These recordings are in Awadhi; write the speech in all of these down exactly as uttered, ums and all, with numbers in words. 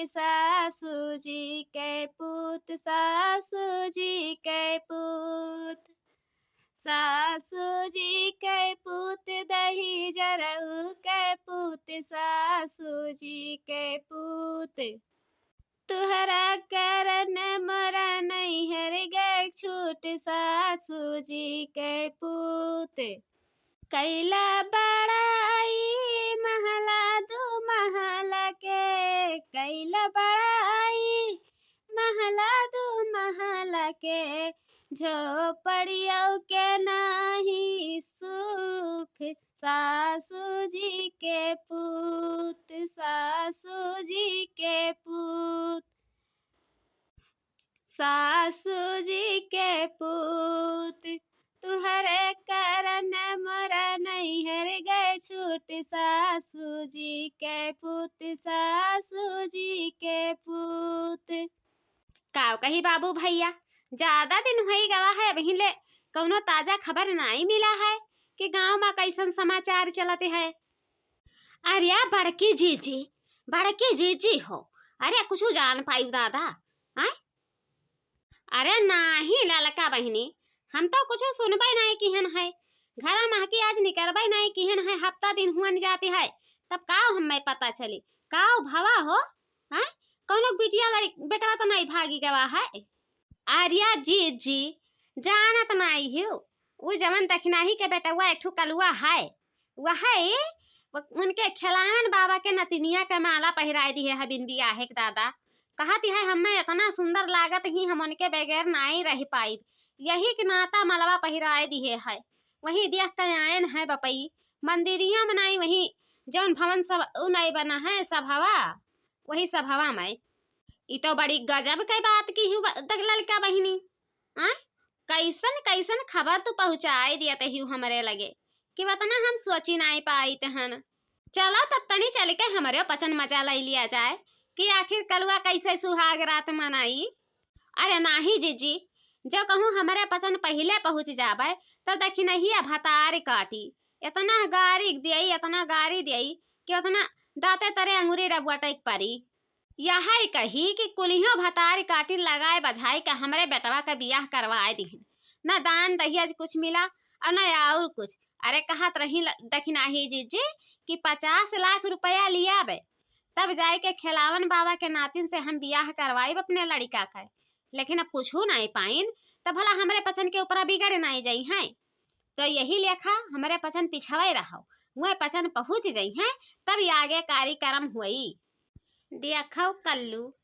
सासू जी के पूत, सासू जी के पूत, सासू जी के पूत, दही जरऊ के पूत, सासू जी के पूत। तुहरा करन मोरा नैहर गए छूट, सासू जी के पूत। कैला बड़ाई महला दू महला के, कैला बड़ाई महला दू महला के, झोपड़ियों के नाही सुख, सासू जी के पूत, सासू जी के पूत, सासू जी के पूत। तुहरे करन मोरा नैहर गए छूट, सासू जी के पूत, सासू जी के पूत। काव कही बाबू भैया, ज्यादा दिन होई गवा है, अबहीं ले कौनो ताजा खबर नाई मिला है कि गांव मा कैसन समाचार चलत है। अरे बड़की जीजी, बड़की जीजी हो, अरे कुछ जान पाई दादा, आय? अरे नाही ललका बहिनी, हम तो कुछ सुनबे नाही किहन है। घरा महकी आज निकलबे नाही किहन है, हफ्ता दिन हुअन जाती है, तब काव हमें पता चली? काव भवा हो, हैं? कौनो बिटिया लड़-, बेटवा तो नाही भागी गवा है? अरिया जीजी, जानत नाही हिउ, उ जवन दखिनाही के बेटवा एक ठो कलुआ है, वह है, वो उनके खेलावन बाबा के नतिनिया के माला पहिराए दिहे है बिन बियाहे के दादा। कहत है, "हमें इतना सुंदर लागत ही, हम उनके बगैर नाई रह पाइब, यही के नाता मलवा पहिराए दिहे है।" वही देख के आयन है बपई, मंदिरिया में नाई, वही जौन भवन सब उ नाई बना है सभावा, वही सभावा में। ई तो बड़ी गजब के बात की हूँ ब-, देख ललका बहिनी, आय? कैसन कैसन खबर तू पहुँचाए दियत हिउ हमरे लगे कि वतना हम सोची नाई पाइत हन। चला तब तनी चल के हमरे पचन मजा लई लिया जाए कि आखिर कलुआ कैसे सुहाग रात मनाई। अरे नाही जीजी, जो कहूँ हमरे पचन पहिले पहुँच जाबे, तब दखिनहिया भतार काटी, इतना गारी दियई, इतना गारी दियई कि उतना दाँते तरे अंगुरी रबुअटै के परी। यहै कही कि कुलिहों भतार काटिन लगाए बझाए के हमरे बेटवा के बियाह करवाए दिहिन। न दान दहिज कुछ मिला और न और कुछ। अरे कहत रही ल-, दखिनाही जीजी कि पचास लाख रुपया लियाबे, तब जाए के खेलावन बाबा के नातिन से हम बियाह करवाइब अपने लड़िका के। लेकिन अब कुछू नाई पाइन, तब भला हमरे पचन के ऊपरा बिगड़ नाई जइहैं। तो यही लेखा हमरे पचन पिछवै रहो, वह पचन पहुँच जइहैं, तब ये आगे कार्यक्रम हुई। देखौ कल्लू,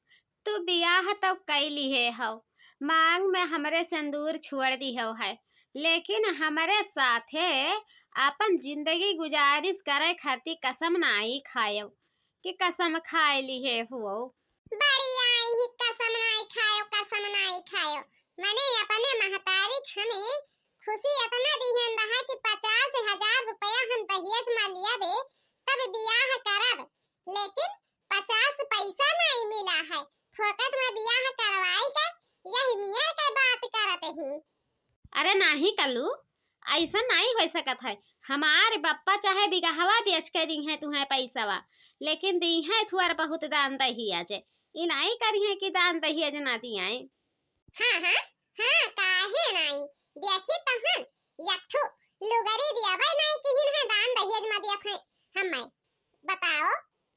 तू बियाह तो कई लिहे हौ, मांग में हमरे सिंदूर छोड़ दिहो है, लेकिन हमरे साथे आपन जिंदगी गुजारिश करे खातिर कसम नाई खायो कि कसम खाए लिहे हुओ। बड़ी आई ही कसम नाई खायो, कसम नाई खायो। मने अपने महतारी के हमें खुशी इतना दिहन रहा कि पचास हजार रुपया हम दहेज में लियाबे, तब बियाह करब, लेकिन पचास पैसा नाई मिला है, फोकट में बियाह करवाई के यही नियर के बात करत ही। अरे नाही कल्लू, ऐसा नाई हो सकत है। हमार बप्पा चाहे बिगहवा बेच के दीहैं तुहैं पैसवा, लेकिन दीहैं थुअर बहुत दान दहिया जे। ई नाई करिहैं कि दान दहिया जे ना दियाए। हाँ, हाँ, हाँ, काहे नाई? देखी तहन, एक ठो लुगरी दियाबै नाई किहिन है, दान दहेज में दियत है हमें। बताओ,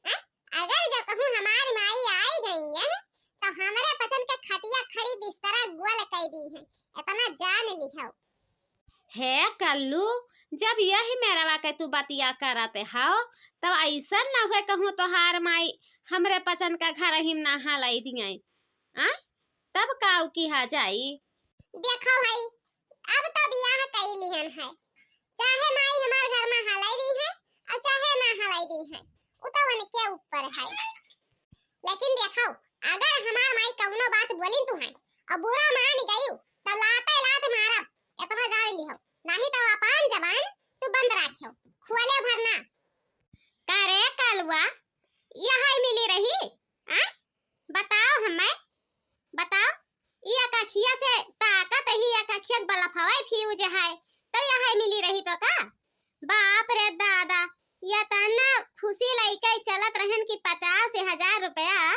हैं? अगर जो कहूँ हमारी माई आई गई है, तो हमरे पचन के खटिया खड़ी बिस्तरा गोल कई दीहैं, इतना जान लिहो। हे कल्लू, जब यही मेरवा के तू बतिया करत हौ, तब ऐसन न हुए कहूँ तोहार माई हमरे पचन का घर ही में ना हलाई दियाई। आ? तब काऊ किहा जाई? देखो भाई, अब तो बियाह कई लिहन है, चाहे माई हमार घर में हलाई दी है और चाहे ना हलाई दी है, उ तो उनके ऊपर है। लेकिन देखो, अगर हमार माई कौनो बात बोलिन तुहैं और बुरा मान गई, तब लाते लात मारब, इतना जान लिहो, नहीं तो अपन जबान तू बंद राखियो, खोले भरना। का रे कलुआ, यही मिली रही? आ? बताओ हमें, बताओ, ई एक अखिया से ताकत ही, एक अखिया के बलफवा fuse है, तो यही मिली रही तो का? बाप रे दादा, इतना खुशी लइके चलत रहन कि पचास हजार रुपया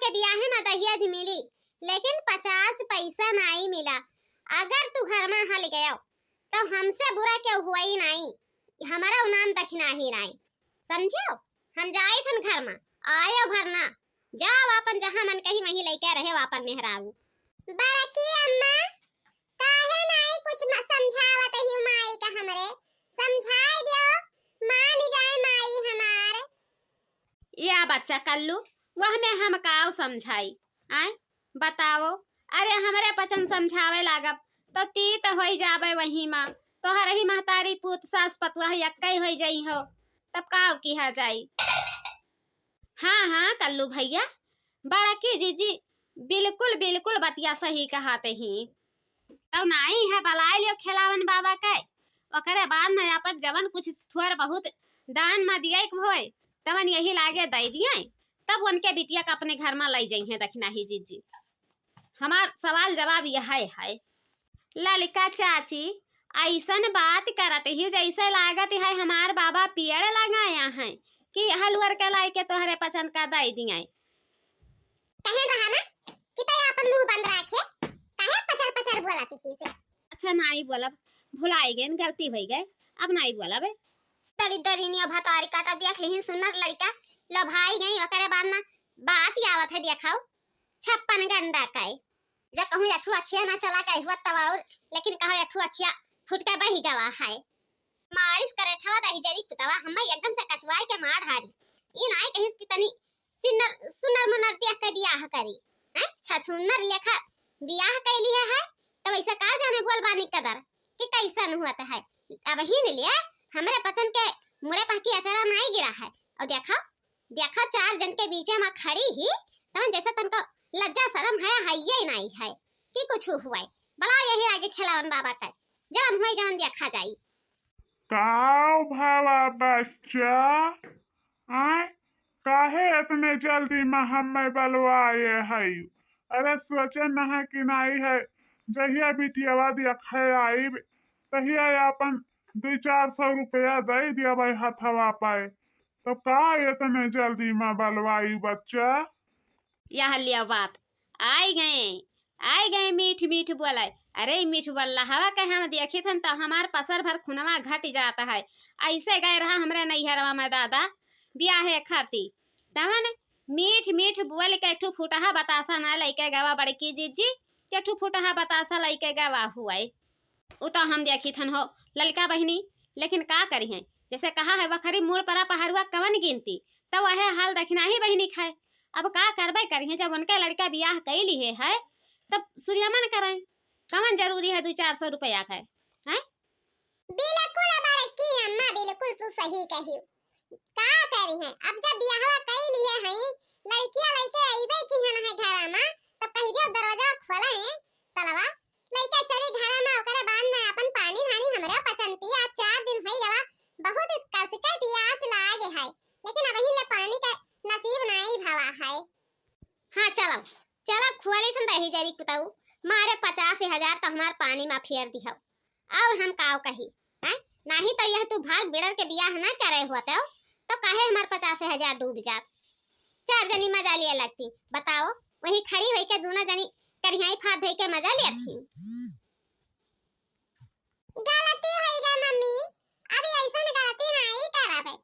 बियाहे मा दहेज मिली, लेकिन पचास पैसा नाई मिला। अगर तू घर मा हल गयो, तो हमसे बुरा केहू हुई नाई, हमारा नाम दखिनाही नाई, समझो? हम जाई थन घर मा, आयो भर ना, जाओ आपन जहाँ मन कही वहीं लइके रहे आपन मेहरारू। बड़की अम्मा, काहे नाई कुछ म-, समझावत ही माई का हमरे? समझाई दियो, मान जाए माई हमार। या बच्चा कल्लू, वह में हम काव समझाई? आय, बताओ। अरे हमरे पचन समझावे लागब, तो तीत होई जाबे वही मा। तोहर ही महतारी पूत सास पतुआ ही अक्कई होई जई हो, तब काव किहा जाई? हाँ, हाँ, कल्लू भैया, बड़की जीजी, बिल्कुल, बिल्कुल बतिया सही कहाते ही। तब नाई है, बलाई लियो खेलावन बाबा के, ओकरे बाद में आपन जवन कुछ थोर बहुत दान में दिए के होए, तवन यही लागे दे दिए, तब उनके बिटिया के अपने घर में ले जइहे दखिनाही जीजी। हमार सवाल जवाब यह है। ललिका चाची, ऐसन बात करत ही जैसे लागत है हमार बाबा पेड़ लगाया है कि हलुअर के लाई के तोहरे पचन का दे दिए। कहे रहा ना कि तै आपन मुंह बंद राखे, काहे पचर पचर बोलत ही से? अच्छा, नाई बोलब, भुलाई गए, गलती होई गए, अब नाई बोलब। दलिद्दरिनिया भतारी काटा देख लिहिन सुनर लड़का, लभाई गई, ओकरे बाद ना बात आवत है, देखाओ, छप्पन गंडा कई। जब कहूँ एक ठो अखिया ना चला के हुआ तब और, लेकिन कहो एक ठो अखिया फुट के बही गवा है। मारिस करे ठवा दही जरी पुतवा, हम्मे एकदम से कचवाए के मार हारी। ई नाई कहिस कि तनी सिन्नर, सुन्नर मुन्नर देख के बियाह करी, हैं? छछुन्नर लेखा बियाह कैली है, है? तब ऐसा का जाने बोल बानी कदर कि कैसन हुआ त है। अब ही ने लिए हमरे पचन के मुड़े पहकी अचरा नाई गिरा है। और देखा, देखा चार जन के बीचे में खड़ी ही, तवन जैसे तनको लज्जा शरम है, है ये नाई है कि कुछ हुआ है। बला यही आगे खिलावन बाबा का, जवन हुई जवन देखा जाई। काव भावा बच्चा, आय, काहे इतने जल्दी में हमें बलवाए है? अरे सोचे नहा कि नाई है, जहिया बिटियावा देखे आईब, तहिया आपन दो चार सौ रुपया दे दिया भाई हथवा पाए। तो का इतने जल्दी में बलवाई बच्चा? यह लिया बात, आई गए, आई गए मीठ मीठ बोले। अरे मीठ बोलला हवा के हम देखी थन तो हमार पसर भर खुनवा घट जाता है। ऐसे गए रहा हमरे नैहरवा में दादा बियाहे खाती, तवन मीठ मीठ बोल के एक ठो फुटहा बतासा ना लइके गवा बड़की जीजी, के एक ठो फुटहा बतासा लइके गवा हुए। उ तो हम देखी थन हो ललका बहिनी, लेकिन का करी हैं, जैसे कहा है वखरी मूड़ परा पहरुआ कवन गिनती, तो वह हाल दखिनाही बहिनी खाए। अब का करबे करी हैं, जब उनके लड़का बियाह कई लिहे है तब सुरियामन करें, कवन जरूरी है दो चार सौ रुपया का, हैं? बिल्कुल बड़की अम्मा, बिल्कुल तू सही कही। का करी हैं, अब जब बियाहवा कई लिहे हई, लड़किया लइके अइबे की है ना है घरा में, तब कही दियो दरवाजा खोले, तलवा लइके चली घरा में, ओकरे बाद में अपन पानी धानी हमरे पचन पी। आज चार दिन होई गवा, बहुत कस के पियास लागे है, लेकिन अबही ले पानी के नसीब नाई भवा है। हाँ चलो, चलो खोली थन दही जरी पुतऊ, मारे पचास हजार तो हमार पानी में फेर दिहो। और हम काव कही, हैं? नाही तो यह तू भाग बिड़र के बियाह ना करे होते हो, तो काहे हमार पचास हजार डूब जात? चार जनी मजा लिए लगती, बताओ, वही खड़ी होई के दूना जनी करिहाई फात धई के मजा लेत थी। गलती होई गई मम्मी, अभी ऐसन गलती नाई करबे।